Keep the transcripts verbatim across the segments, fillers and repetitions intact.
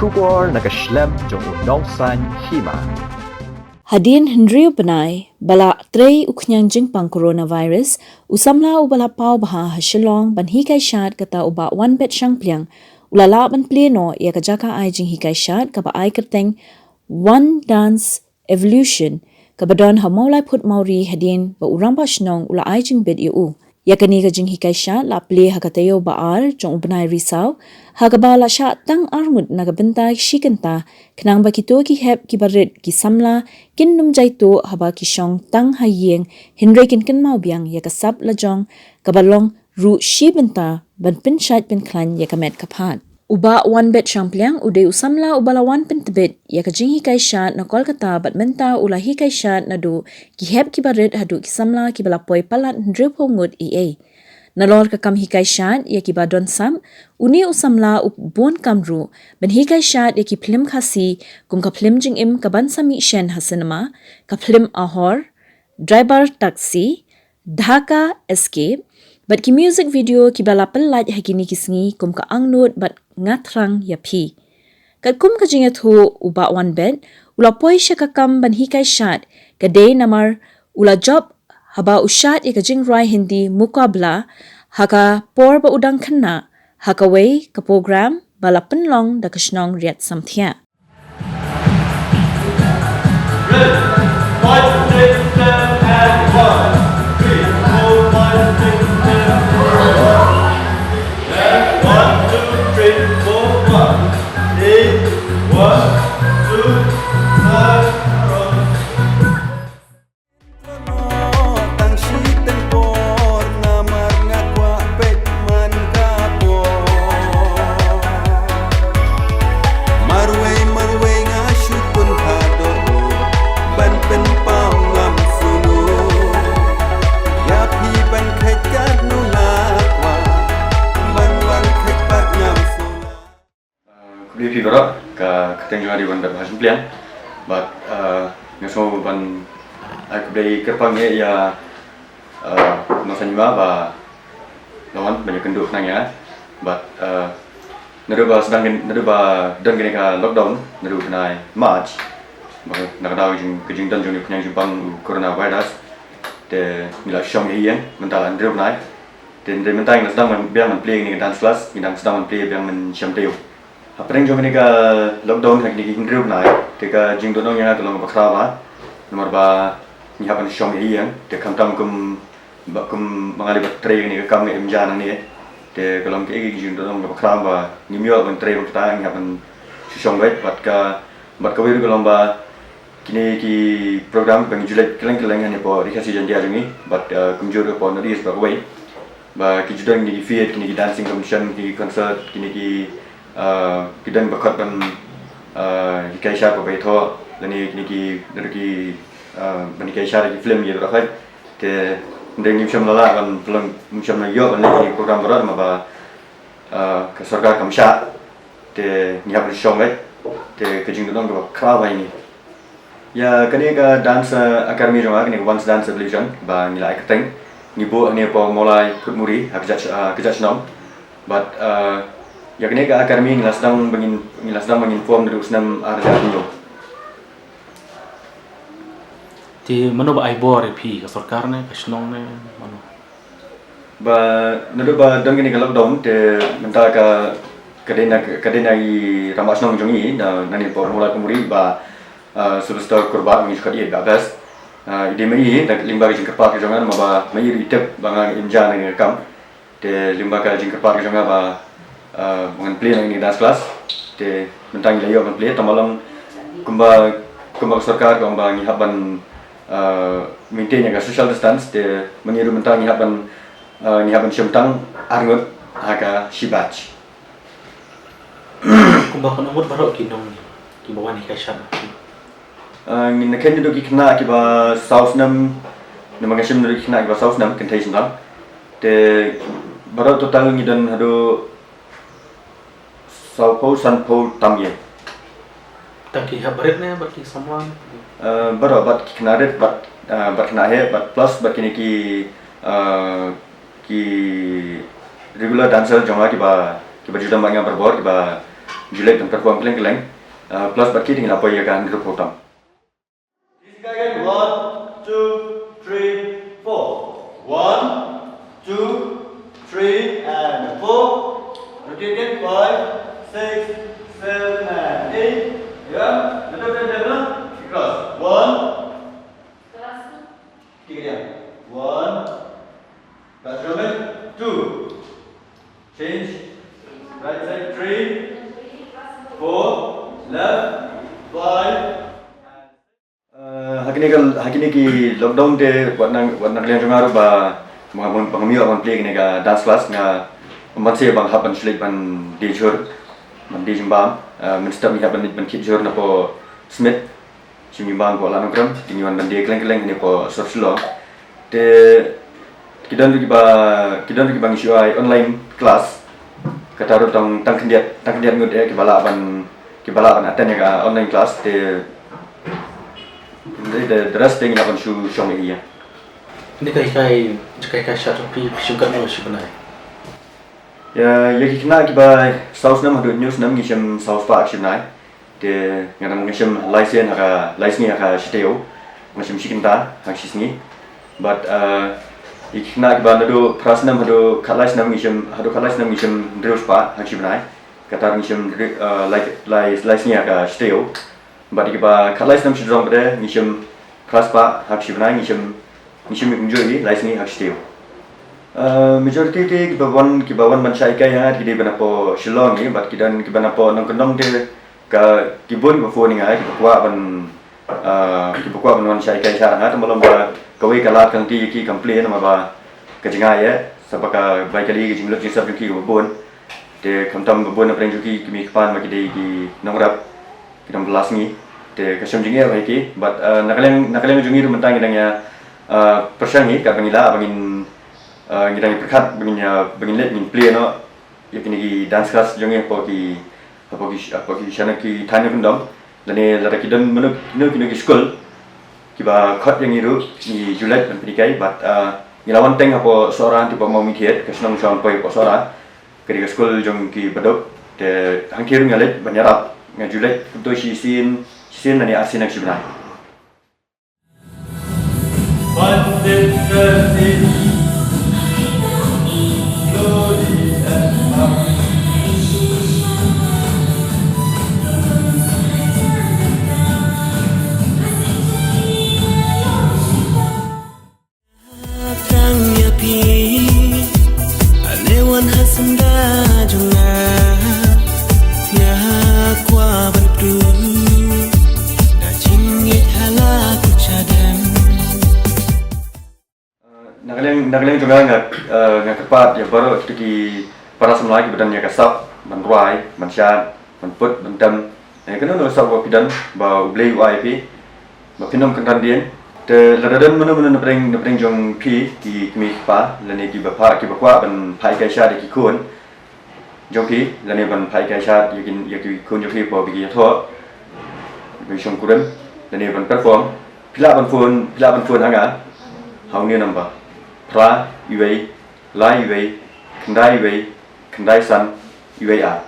Khubor na ka shlem jong u Nongsaiñ Hima. Hadien hynriew bnai ba la trei u khñiang jingpang coronavirus, u samla uba la paw bha ha Shillong ban hikai shad, kata u Bah Wanbet Shangpliang, u la lah ban plie noh ïa ka jaka ai jinghikai shad kaba ai kyrteng One Dance Evolution, kaba don ha Mawlai Phut Mawri, hadien ba u Rangbah Shnong u la ai jingbit ïa u. Ïa kane ka jinghikai shad la plie ha ka taïew ba ar jong u bnai Risaw, ha kaba la shah tang ar ngut na ka bynta shi kynta, khnang ba kito ki hep kiba rit ki samla kin nym jaituh haba ki shong tang ha ïing, hynrei kin kynmaw biang ïa ka sap lajong kaba long ruh shi bynta ban pynshait pynkhlaiñ ïa ka met ka phad. U Bah Wanbet Shangpliang u dei u samla uba la wan pyntbit ïa ka jinghikai shad na Kolkata, bad mynta u la hikai shad naduh ki hep kiba rit haduh ki samla kiba la poi palat hynriewphew ngut ei ei. Nalor ka kam hikai shad ïa kiba don sap, une u samla u bun kam ruh ban hikai shad ïa ki phlim Khasi, kum ka phlim jingim Kaban Sa Mih Shen ha cinema, ka phlim Ahor, Driver Taxi, Dhaka Escape, bad ki music video kiba la pyllait ha kine ki sngi kum ka Angnud bad Nga Thrang ïa Phi. Katkum ka jingïathuh u Bah Wanbet, u la poi sha ka kam ban hikai shad, ka dei namar u la jop haba u shad ïa ka jingrwai Hindi Mukabla ha ka por ba u dang khynnah, ha kawei ka program ba la pynlong da ka shnong Riat Samthiah. Red, five, six, seven, and one. Three, four, five, six, seven, and one. And one, two, three, four, five. Eight, one, two, five, one. Tang shi teng por namar nga kwah peit man ka por. Marwei marwei nga shu pun haduh ban pynpaw ngam sulu. Ïa phi ban kheit katno nga kwah ban wan kheit pat ngam sulu. Ah, khublei phi baroh, ka kyrteng jong nga dei Wanbet Shangpliang. Bad, ah, nga sngew ban, ah, khublei kyrpang ïa, ah, Nongsaiñ Hima ba la wan ban ïakynduh khnang ïa nga. Bad, ah, naduh ba sdang kane, naduh ba don kane ka lockdown, naduh u bnai March, ba na ka daw jing, ka jingdon jong une u khñiang jingpang u coronavirus, te ngi la shong ha ïing mynta la hynriew bnai. Te hynrei mynta ngi la sdang ban, biang ban plie kane ka dance class, ngi dang sdang ban plie biang mynshem taïew. Hapdeng jong kane ka lockdown ha kine ki hynriew bnai, te ka jingdon ong ïa nga ka long kaba khraw bha. Namar ba ngi hap ban shong ha ïing, te khamtam kum ba, kum ba nga dei ba trei kane ka kam, nga im ja nangne. Te ka long kaei ka jingdon ong kaba khraw ba ngim ïoh ban trei ba kata, ngi hap ban shu shong beit, bad ka, bad kawei ruh ka long ba kine ki program ba ngi ju leit kylleng kylleng hangne hapoh Ri Khasi Jaintia jong ngi, bad, eh, kumjuh ruh hapoh North East ba kawei. Ba ki ju don kine ki feat, kine ki dancing competition, kine ki concert, kine ki, eh, ki don ba khot ban, eh, hikai shad ba bai thoh, lane kine ki, lane ki, eh, ban hikai shad ki film ïa baroh khoit. Te hynrei ngim shym la lah ban pynlong, ngim shym la ïoh ban leit kine ki program baroh namar ba, eh, ka sorkar kam shah. Te ngi hap ban shong beit, te ka jingdon ong kaba khraw bha ïa ngi. Ïa kane ka dance, eh, academy jong nga, kane ka Once Dance Evolution ba ngi la ai kyrteng, ngi buh hangne hapoh Mawlai Phutmuri, ha Kjat, eh, Kjat Shnong. Bad, eh, ïa kane ka academy ngi la sdang ba ngin, ngi la sdang ba ngin form naduh u snem ar hajar hynñiew. Te mano ba ai bor ïa phi, ka sorkar ne, ka shnong ne, mano? Ba naduh ba don kane ka lockdown, te mynta ka, ka dei na, ka dei na i rangbah shnong jong ngi, na, nangne hapoh Mawlai Phutmuri ba, ah, Sylvester Kurbah, ngi ju khot ïa i Bah Best. Ah, i dei ma i, na lyngba ka jingkyrpad ka jong nga, namar ba ma i ruh i tip ba nga im ja na kane ka kam. Te lyngba ka jingkyrpad ka jong nga ba, ah, ba ngan plie na kane ka dance class. Te mynta ngi la ïoh ban plie, tang ba long kumba, kumba ka sorkar ka ong ba ngi hap ban, ah, maintain ïa ka social distance, te ma ngi ruh mynta ngi hap ban, ah, ngi hap ban shim tang ar ngut ha ka shi batch. Kumba katno ngut baroh ki nong kiba wan hikai shad? Ah, ngin ïa kheiñ naduh ki khynnah kiba saw snem, namar nga shim naduh ki khynnah kiba saw snem, kynthei shynrang. Te baroh total ngi don haduh sawphew sanphew tam ïa. Tang ki hep barit ne bad ki samla? Eh, baroh, bad ki khynnah rit, bad, eh, bad khynnah heh, bad plus bad kine ki, eh, ki regular dancer jong nga kiba, kiba ju don bad nga barabor, kiba, Juliet ban perform kylleng kylleng. Uh, plus bad ki te ngin la poi ïa ka hynriew phew tam. This guy again, one, two, three, four. One, two, three, and four. Rotate again, five, six, seven, and eight. Yeah, another ten, ten, no? Cross. One. Kick it down. One. Cross, two. Change. Right side, three, four, left, five. Uh, ha kine ka, ha kine ki lockdown te wat na, wat na ka liang jong nga ruh ba, ba, ba, ba ngam ïoh ban plie kine ka dance class, nga ym banse ba nga hap ban shu leit ban die jhur, ban die jingbam. Uh, mynstep ngi hap ban leit ban thied jhur napoh Smit, shim jingbam hapoh Lad Nongkrem, te ngi wan ban die kylleng kylleng hangne hapoh sor Shillong. Te ki don ruh kiba, ki don ruh kiba ngi shu ai online class. Kata ruh tang, tang khyndiat, tang khyndiat ngut eh kiba lah ban, kiba lah ban attend ïa ka online class te. The, the, the rest te ngi lah ban shu shong ïa. Kane ka hikai, ka hikai shad jong phi, phi shim katno shi bnai? Ïa, ïa ki khynnah kiba saw snem haduh hynñiew snem ngi shim saw spah shi bnai. Te nga dang, nga shim lai sien ha ka, lai sngi ha ka shi taïew. Nga shim shi kynta ha ka shi sngi. Bad, uh, ïa ki khynnah kiba naduh phra snem haduh khatlai snem ngi shim, haduh khatlai snem ngi shim hynriew spah ha ka shi bnai. Kata ngi shim, uh, lai, lai, lai sngi ha ka shi taïew. Bad ïa kiba khatlai snem shajrong pat de ngi shim phra spah ha ka shi bnai, ngi shim, ngi shim kumjuh hi lai sngi ha ka shi taïew. Uh, majority te kiba wan, kiba wan ban shah hikai ha nga te ki dei ban napoh Shillong hi, bad ki don kiba napoh nongkyndong te ka, ki bun kiba phone ïa nga, kiba kwah ban, ah, kiba kwah ban wan shah hikai sha nga, te mlong ba kawei ka lad ka lynti ïa ki kam plie namar ba ka jngai eh, sa ba ka bai kali ka jinglut jingsep jong ki kaba bun. Te khamtam ba bun na pdeng jong ki, ki mei ki pa ba ki dei ki nongrep, ki nongbylla sngi. Te ka shem jingeh ba ïa ki, bad, ah, na ka liang, na ka liang jong ngi ruh mynta ngi dang ïa, ah, pyrshang hi katba ngi lah ba ngin, ah, ngi dang ïa pyrkhat ba ngin ïa, ba ngin leit ngin plie noh ïa kine ki dance class jong ngi hapoh ki, hapoh ki, hapoh ki shnong ki thaiñ nongkyndong. Lane lada ki don mano kino kino ki skul kiba khot ïa ngi ruh ngi ju leit ban pynhikai, bad, ah, ngi la wan teng hapoh Sohra, hapoh Mawmynthiat, ka shnong shong poi hapoh Sohra. Ka dei ka skul jong ki baduk. Te hangtei ruh nga leit ban ïarap, nga ju leit kumto shisien, shisien lane arsien ha ka shi bnai. Five, six, seven, eight. Slowly and up. Tang ïa phi, ale wan ha senda jong nga, nga kwah ban tu, na jingit hala ku chadem. Na ka liang, na ka liang jong nga, nga, eh, nga kyrpad ïa baroh kito ki para samla kiba don ïa ka sap ban rwai, ban shad, ban put, ban tem. Eh, kano kano ka sap ba phi don ba U Blei u ai ïa phi, ba phin ym kynran dien. Te lada don mano mano na pdeng, na pdeng jong phi ki kmie ki kpa lane kiba phah, kiba kwah ban phah hikai shad ïa ki khun jong phi, lane ban phah hikai shad ïa ki, ïa ki khun jong phi ba ki ïathoh, ba ki shongkurim, lane ban perform, phi lah ban phone, phi lah ban phone ha nga ha une u number: phra, uwei, lai, uwei, khyndai, uwei, khyndai, san, uwei, ar.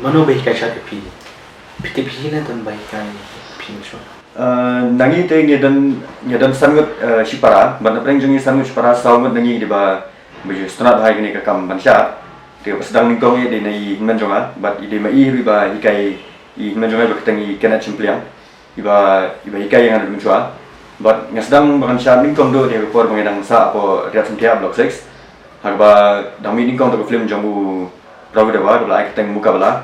Mano ba hikai shad ïa phi? Phi tip hi ne don ba hikai ïa phi mynshuwa? Ah, na ngi te ngi don, ngi don san ngut, ah, shipara, bad na pdeng jong ngi san ngut shipara, saw ngut na ngi dei ba, ba ju sngewtynnat bha ïa kane ka kam ban shad. Te ba sdang nyngkong ïa dei na i hynmen jong nga, bad i dei ma i ruh ba hikai i hynmen jong nga ba kyrteng i Kenneth Shympliang. Iba, iba hikai ïa nga naduh mynshuwa. Bad nga sdang ba ngan shad nyngkong duh dei ha ka por ba nga dang sah hapoh Riat Synthiah Block six. Ha kaba dang mih nyngkong da ka film jong u Prabhu Deva kaba la ai kyrteng Mukabala.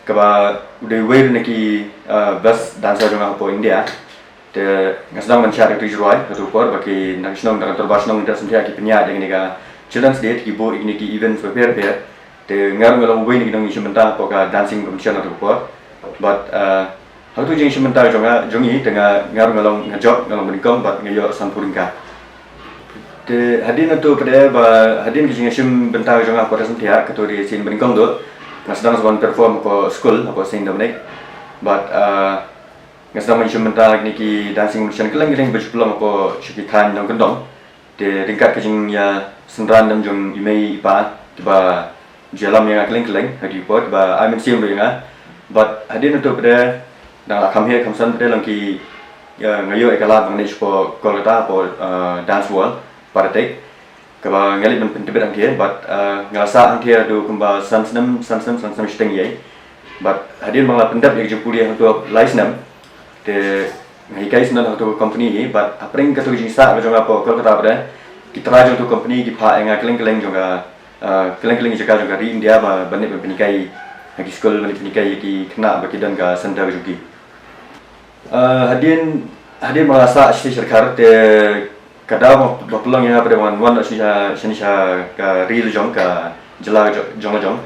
Kaba u dei uwei ruh na ki, eh, best dancer jong nga hapoh India. Te nga sdang ban shad ha katu ka jingrwai, ha katu ka por ba ki na ka shnong, na ka dorbar shnong Riat Synthiah ki pynïaid ïa kane ka Children's Day, te ki buh ïa kine ki events bapher bapher. Te nga ruh nga long uwei na ki nongïashim bynta hapoh ka dancing competition ha katu ka por. Bad, eh, ha katu ka jingïashim bynta jong nga, jong ngi, te nga, nga ruh nga long, nga jop, nga long banyngkong bad nga ïoh sanphew tyngka. Te hadien nangtu pat de ba, hadien ka jingïashim bynta jong nga hapoh Riat Synthiah, katu dei sien banyngkong duh, nga sdang sa ban perform hapoh skul, hapoh Saint Dominic. Bad, eh, nga sdang ban shim bynta ha kine ki dancing competition kylleng kylleng ba ju pynlong hapoh sha ki thaiñ nongkyndong. Te ryngkat ka jingïasynran lem jong i mei i pa kiba Ju ïalam ïa nga kylleng kylleng ha ki por ba ai mynsiem ruh ïa nga. Bad hadien hato pat de dang la kham heh kham san pat de long ki, ïa, nga ïoh ïa ka lad ba ngan leit shapoh Kolkata hapoh, eh, Dance World, Paratech. Kaba nga leit ban pyntbit hangtei bad, eh, nga la sah hangtei haduh kumba san snem, san snem, san snem shiteng ïa. Bad hadien ba nga la pyndep ïa ka jingpule hangto lai snem, te nga hikai syndon ha kato ka company hi, bad hapdeng kato ka jingsah ka jong nga hapoh Kolkata pat de, ki trai jong kato ka company ki phah ïa nga kylleng kylleng jong ka, ah, kylleng kylleng ki jaka jong ka ri India ba, ban leit ban pynhikai ha ki skul, ban leit pynhikai ïa ki khynnah ba ki don ka center ka jong ki. Ah, hadien, hadien ba nga la sah sha Sharkhar te ka daw ba, ba pynlong ïa nga pat de ba ngan wan noh shane sha, shane sha ka ri la jong, ka jylla jong, jong la jong.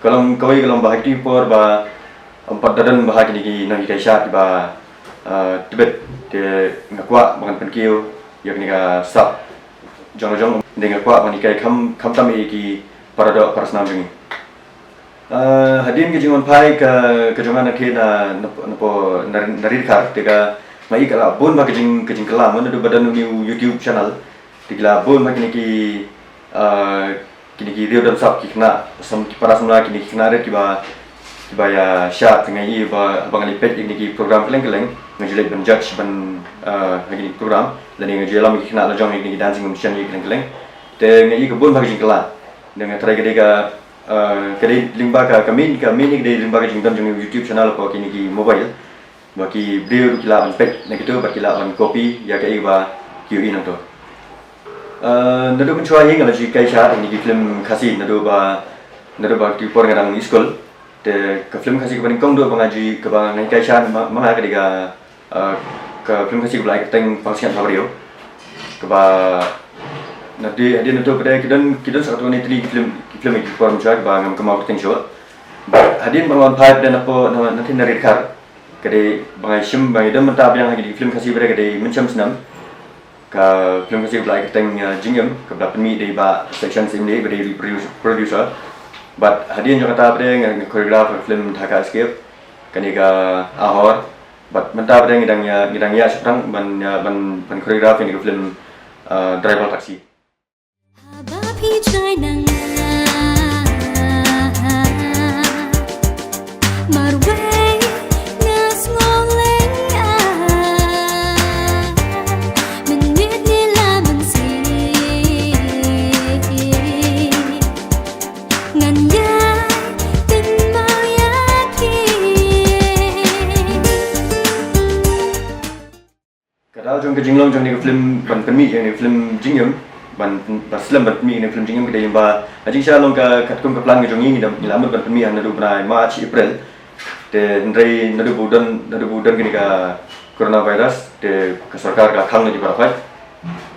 Ka long kawei ka long ba ha kito ki por ba ym pat da don bha kine ki nonghikai shad kiba, ah, tbit, te nga kwah ba ngan pynkiew ïa kane ka sap jong la jong, te nga kwah ba ngan hikai kham, khamtam ïa ki para doh para snam jong ngi. Ah, hadien ka jingwan phai ka, ka jong nga na, na, na, na, na ri Dkhar, te ka, nga ïohi ka la bun bha ka jing, ka jingkylla, mo, naduh ba don une u YouTube channel, te ki la bun bha kine ki, ah, kine ki riew don sap ki khynnah, sam, ki para samla, kine ki khynnah rit kiba, kiba ïa shad, te nga ïohi ba, ba nga leit peit ïa kine ki program kylleng kylleng, nga ju leit ban judge ban, ah, ha kine ki program, lane nga ju ïalam ïa ki khynnah la jong ïa kine ki dancing competition ïa kylleng kylleng. Te nga ïohi ka bun bha ka jingkylla. Te nga tharai ka dei ka, ah, ka dei lyngba ka, ka main, ka main ka dei lyngba ka jingdon jong u YouTube channel hapoh kine ki mobile. Ba ki briew ruh ki lah ban peit na kito bad ki lah ban copy ïa kaei ba ki ïohi nangto. Ah, naduh mynshuwa hi nga la ju hikai shad ïa kine ki film Khasi naduh ba, naduh ba kito ki por nga dang i skul. Te ka film Khasi kaba nyngkong duh ba nga ju, kaba nga hikai shad ma, ma nga ka dei ka, ah, ka film Khasi kaba la ai kyrteng Pansngiat Bhabriew. Kaba naduh, hadien naduh pat de ki don, ki don sa katto katne tylli ki film, ki film ki por mynshuwa kiba ngam kynmaw kyrteng shuh. Hadien ba nga wan phai pat de napoh, na, na, na ri Dkhar. Ka dei ba nga shim, ba nga don mynta biang ha kine ki film Khasi pat de ka dei Mynshem Snem. Ka film Khasi kaba la ai kyrteng, ah, Jingim, kaba la pynmih da i Bah Section Syiemlieh ba dei i produ-, producer. Bad hadien jong kata pat de nga, nga choreograph ka film Dhaka Escape. Kane ka Ahor. Bad mynta pat de ngi dang ïa, ngi dang ïa shaphrang ban, ah, ban, ban choreograph ïa kane ka film, ah, Driver Taxi. Haba phi jngai na nga, marwei nga sngewleng ah, mynmiet ne la mynsiem, ngan ïai kynmaw ïa phi. Ka daw jong ka jinglong jong kane ka film ban pynmih ïa kane ka film Jingim, ban, ban slem ban pynmih ïa kane ka film Jingim ka dei ba ha jingshisha long ka, katkum ka plan ka jong ngi, ngi da, ngi la mut ban pynmih ha naduh bnai March, April. Te hynrei naduh ba u don, naduh ba u don kane ka coronavirus, te ka sorkar ka khang ïa ki para khoit.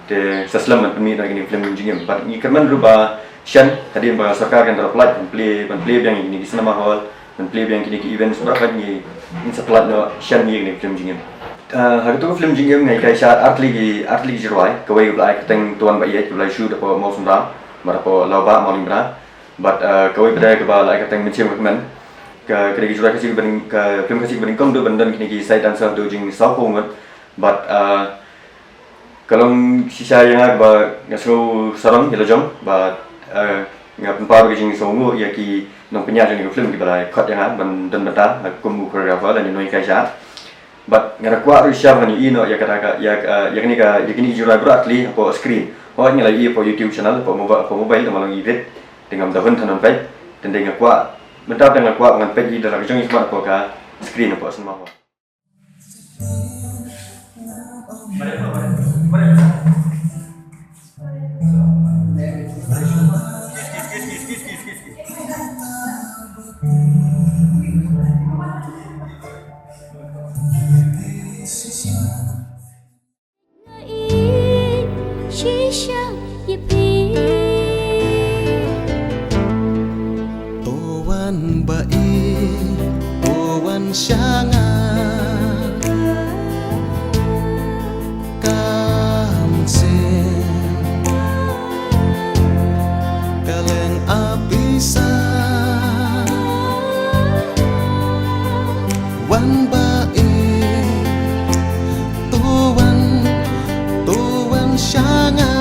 Te sa slem ban pynmih ïa kane ka film Jingim. Bad ngi kyrmen ruh ba shen hadien ba sorkar kan da pyllait ban plie, ban plie biang ïa kine ki cinema hall, ban plie biang kine ki events baroh, ngin, ngin sa pyllait noh shen ïa kane ka film Jingim. Ah, ha kato ka film Jingim nga hikai shad ar tylli ki, ar tylli ki jingrwai, kawei kaba la ai kyrteng To Wan Ba Ïeit kaba la shoot hapoh Mawsynram, bad hapoh Lawbah Mawlyngbna. Bad, ah, kawei pat de kaba la ai kyrteng Mynsiem Ka Kmen. Ka, ka dei ka jingrwai Khasi kaba nyng-, ka film Khasi kaba nyngkong duh ban don kine ki side dancer haduh jingsawphew ngut. Bad, ah, ka long shisha ïa nga ba nga sngew sarong ïa la jong ba, eh, nga pynpaw ka jingsngewnguh ïa ki nongpynïaid jong ka film kiba la khot ïa nga ban don bynta kum u choreographer lane nonghikai shad. Bad nga da kwah ruh shisha ban ïohi noh ïa kata ka, ïa, eh, ïa kane ka, ïa kine ki jingrwai baroh ar tylli hapoh screen. Hooid nga la ïohi hapoh YouTube channel, hapoh mobi-, hapoh mobile, tang ba long edit, te ngam da hun than ban peit. Te nga kwah, mynta te nga kwah ban peit ïa la ka jong i khmat hapoh ka screen hapoh cinema hall. Nga ïeit shisha ïa phi. To wan ba ïeit, to wan sha nga. Kam sien ka leng a pisa. Wan ba ïeit, to wan, to wan sha nga.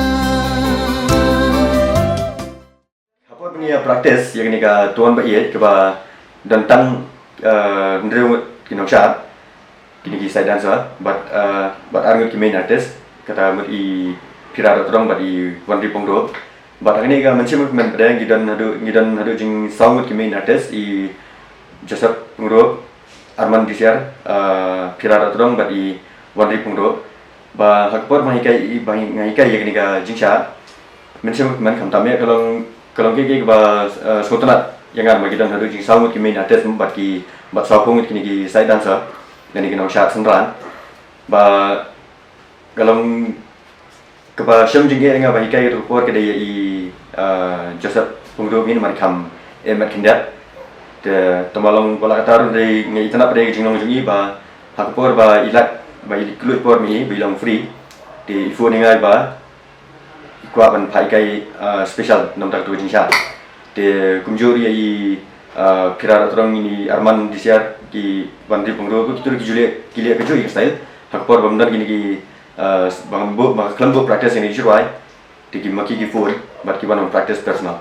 Hapoh ba ngi ïa Practice ïa kane ka tuan ba ïeit kaba don tang, eh, hynriew ngut ki nongshad, kine ki side dancer, bad, eh, bad ar ngut ki main artist, kata mut i Phira Dotdong bad i Wanri Pyngrope. Bad ha kane ka mynsiem kmen pat de ngi don haduh, ngi don haduh jingsaw ngut ki main artist, i Joseph Pyngrope, Arman Disiar, eh, Phira Dotdong bad i Wanri Pyngrope. Ba ha ka por ba nga hikai, ba nga hikai ïa kane ka jingshad, mynsiem kmen, khamtam ïa ka long, ka long kiei kiei kaba, eh, sngewtynnat ïa nga ba ki don haduh jingsaw ngut ki main artist bad ki, bad sawphew ngut kine ki side dancer, kine ki nongshad synran. Ba ka long kaba shem jingeh ïa nga ba hikai kato ka por ka dei ïa i, eh, Joseph Pyngrope hi namar i kham eh met khyndiat. Te tang ba long ba la katta ruh, dei nga itynnat pat de ka jinglong jong i ba ha ka por ba i lait, ba i kylluid por ma i ba i long free, te i phone ïa nga ba i kwah ban phah hikai, ah, special namar kata ka jingshad. Te kumjuh ruh ïa i, ah, Phira Dotdong, i Arman Disiar, i Wanri Pyngrope, kito ruh ki ju leh, ki leh kajuh ïa ka style. Ha ka por ba ym don kine ki, ah, ba ngam buh, ba ngam khlem buh practice ïa kine ki jingrwai, te ki ma ki ki phone bad ki wan ban practice personal.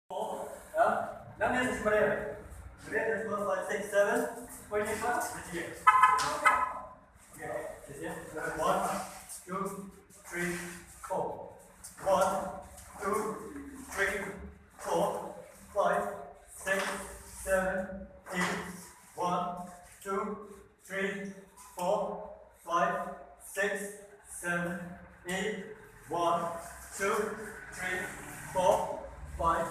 Four, yeah? None is Maria. Maria is four, five, six, seven. Point five, this year. Okay, this year. One, two, three, four. One, two, three, four, five, six, seven, eight. One, two, three, four, five, six, seven, eight. One, two, three, four, five,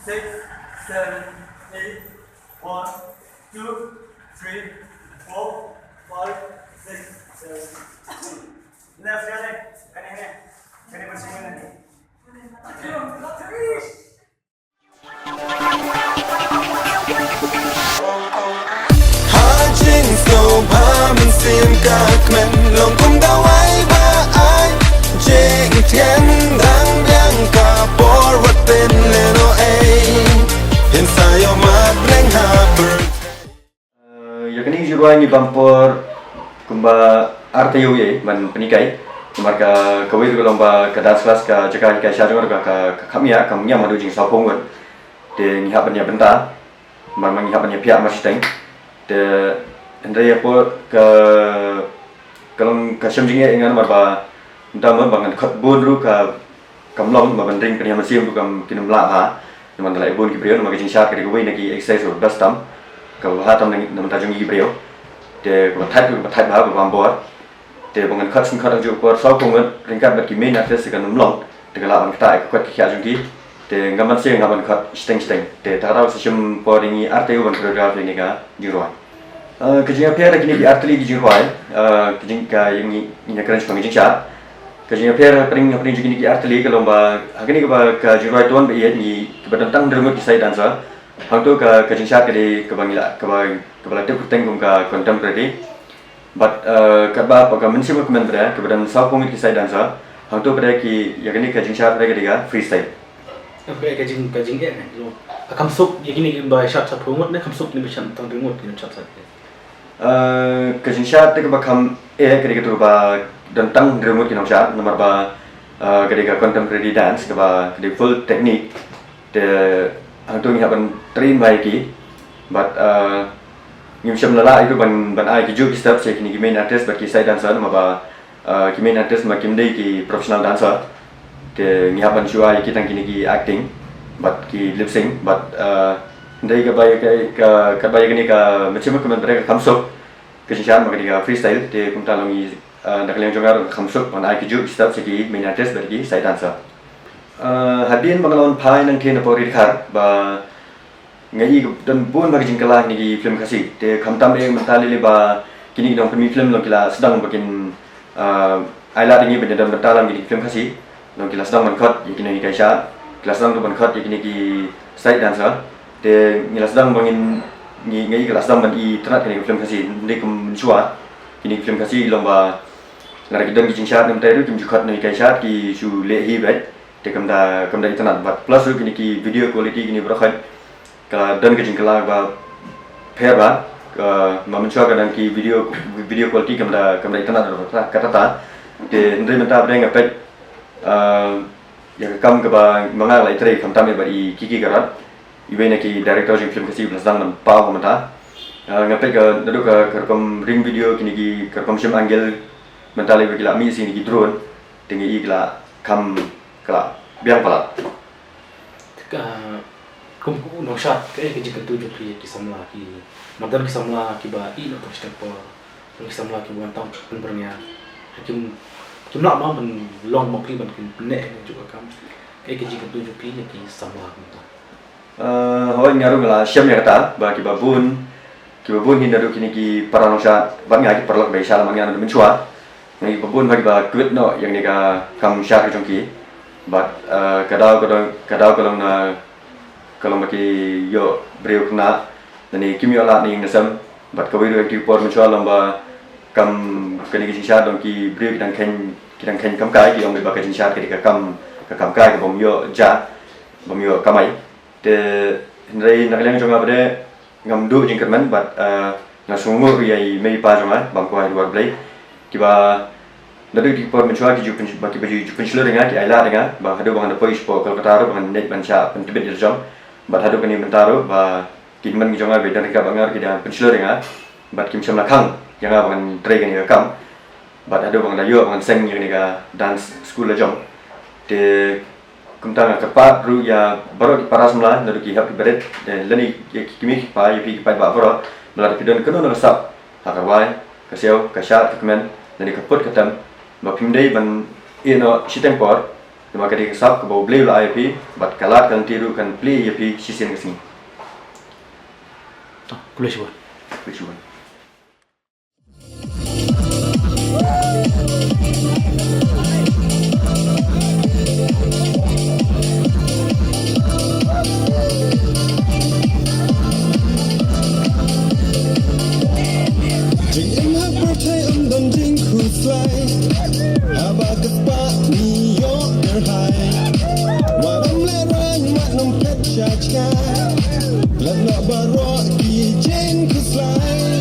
six, seven, eight. One, two, three, four, five, six, seven, eight. Left, right, right. Kane, kane. Kane, kane, kane. Ha jingsngewbha mynsiem ka kmen long kum dawai ba ai jingthiang dang biang ka por wat pynlehnohei. Hin sa ïoh mad bneng ha pyrthei. Eh, ïa kane ka jingrwai ngi bam por kumba ar taïew ïa ban pynhikai. Namar ka, kawei ruh ka long ba ka dance class, ka jaka hikai sha jong ka, ka, ka kham ïa, kham ïa haduh jingsawphew ngut. Te ngi hap ban ïa bynta, namar ma ngi hap ban ïa phiah mar shiteng. Te hynrei ha por ka, ka long ka shem jingeh ïa nga namar ba mynta mo ba ngan khot bun ruh ka, kam long, ba ban ring pynïaid mynsiem ruh kam, kim lah bha. Namar da la ïa bun ki briew, namar ka jingshad ka dei kawei na ki exercise kaba best tam, kaba bha tam na, na bynta jong ki briew. Te kaba thait ruh kaba thait bha, kaba bam bor. Te ba ngan khot sngewkhot ha kajuh ka por sawphew ngut ryngkat bad ki main artist te kan ym long. Te ka lah ban ktah ïa ka kot ka khiah jong ki. Te ngam ban sngewkhot shiteng shiteng. Te kata ka daw sa shim por ïa ngi ar taïew ban choreograph ïa kane ka jingrwai. Eh, ka jingïapher ha kine ki ar tylli ki jingrwai, eh, ka jing, ka ïa ngi, ngi ïakren shaphang ka jingshad. Ka jingïapher hapdeng, hapdeng jong kine ki ar tylli ka long ba ha kane kaba ka jingrwai tuan ba ïeit ngi, kaba don tang hynriew ngut ki side dancer. Hangto ka, ka jingshad ka dei kaba ngi la, kaba, kaba la tip kyrteng kum ka contemporary. Bad, eh, katba pat ka mynsiem ka kmen pat de, kaba don sawphew ngut ki side dancer. Hangto pat de ki, ïa kane ka jingshad pat de ka dei ka freestyle. Ka, ka jing, ka jingeh ne, lo. Ka kham suk ïa kine kiba shad sawphew ngut ne kham suk ïa kine ba shad tang hynriew ngut, kine shad sawphew ngut. Eh, ka jingshad te kaba kham eh ka dei kato kaba don tang hynriew ngut ki nongshad, namar ba, eh, ka dei ka contemporary dance, kaba ka dei full technique. Te hangto ngi hap ban train bha ïa ki. Bad, eh, ngim shym la lah ïa ki ban, ban ai kijuh ki step sha kine ki main artist bad ki side dancer, namar ba, eh, ki main artist ma kim dei ki professional dancer. Te ngi hap ban shu ai ïa ki tang kine ki acting bad ki lip sync, bad, eh, hynrei kaba ïa ka, ka, kaba ïa kane ka mynsiem ka kmen pat de ka kham suk. Ka jingshad ma ka dei ka freestyle, te kumta long i, eh, da ka liang jong nga ruh ka kham suk ban ai kijuh ki step sha ki main artist bad ki side dancer. Eh, hadien ba nga la wan phai nangtei na pawri dkhar ba nga i ka don bun bha ki jingkylla ha kine ki film Khasi. Te khamtam eh mynta lei lei ba kine ki nongpynmih film long ki la sdang ba kin, ah, ai lad ïa ngi ban ïadon bynta lang kine ki film Khasi. Long ki la sdang ban khot ïa ki nonghikai shad, ki la sdang ruh ban khot ïa kine ki side dancer. Te ngi la sdang ba ngin, ngi, nga i ka la sdang ban itynnad kine ki film Khasi. Hynrei kum mynshuwa kine ki film Khasi long ba lada ki don ki jingshad ne mynta ruh kim ju khot nonghikai shad, ki shu leh hi beit. Te kam da, kam da itynnad bad plus ruh kine ki video quality kine baroh khoit ka la don ka jingkylla ba pher bha, ka, ma mynshuwa ka don ki video, video quality kam da, kam da itynnad ruh kata, kata ta. Te hynrei mynta pat de nga peit, eh, Ïa ka kam kaba ma nga la ïatrei khamtam ïa bad i Kiki Garat, iwei na ki director jong film Khasi ba la sdang ban paw ha mynta. Ah, nga peit ka naduh ka, ka rukom ring video, kine ki, ka rukom shim angle, mynta lei ba ki la mih sha kine ki drone, te nga i ki la kham, ki la biang palat. Ka, kum u nongshad, kaei ka jingkyntu jong phi ïa ki samla, ki, ma don ki samla kiba ïeh noh tang shiteng por, don ki samla kiba wan tang pynbyrngia, kim, kim lah ma ban long ma phi ban kin pynneh hajuh ka kam. Kaei ka jingkyntu jong phi ïa ki samla mynta? Eh, hooid, nga ruh nga la shem ïa kata ba kiba bun, kiba bun hi naduh kine ki para nongshad bad nga, ki paralok ba ïa shad la man nga naduh mynshuwa. Nga i ba bun ha kiba kwit noh ïa kane ka kam shad ka jong ki. Bad, eh, ka daw ka dang, ka daw ka long na, ka long ba ki ïoh briew khynnah, lane kim ïoh lad na ïing na sem. Bad kawei ruh ha kine ki por mynshuwa long ba kam kane ka jingshad dang ki briew ki dang kheiñ, ki dang kheiñ kam kai, ki ong ba ka jingshad ka dei ka kam, ka kam kai kaba ym ïoh jia, bym ïoh kamai. Te hynrei na ka liang jong nga pat de ngam duh jingkyrmen bad, eh, nga sngewnguh ruh ïa i mei i pa jong nga bam kwai ha duwar Blei. Kiba naduh ki por mynshuwa ki ju pyn-, ba kiba ju, ju pynshlur ïa nga, ki ailad ïa nga ba haduh ba ngan da poi shapoh Kolkata ruh ba ngan leit ban shah pyntbit ïa la jong. Bad haduh kane mynta ruh ba ki hynmen ki jong nga ba don ryngkat bad nga ruh ki dang pynshlur ïa nga. Bad kim shym la khang ïa nga ba ngan trei kane ka kam. Bad haduh ba ngan da ïoh ba ngan seng ïa kane ka dance school la jong. Te kumta nga kyrpad ruh ïa baroh ki para samla naduh ki hep ki barit, eh, lane ïa ki kmie ki kpa, ïa phi ki paidbah baroh, ba lada phi don kano kano ka sap ha ka rwai, ka siaw, ka shad, ka kmen, lane ka put ka tem, ba phim dei ban ïeh noh shiteng por, namar ka dei ka sap kaba U Blei u la ai ïa phi, bad ka lad ka lynti ruh kan plie ïa phi shisien ka sngi. To, khublei shibun. Khublei shibun. Jingim ha pyrthei ym don jingkhuslai. Haba ka spah ngi ïoh kyrhai. Wat ym lehraiñ, wat ym phet sha jngai. Klet noh baroh ki jingkhuslai.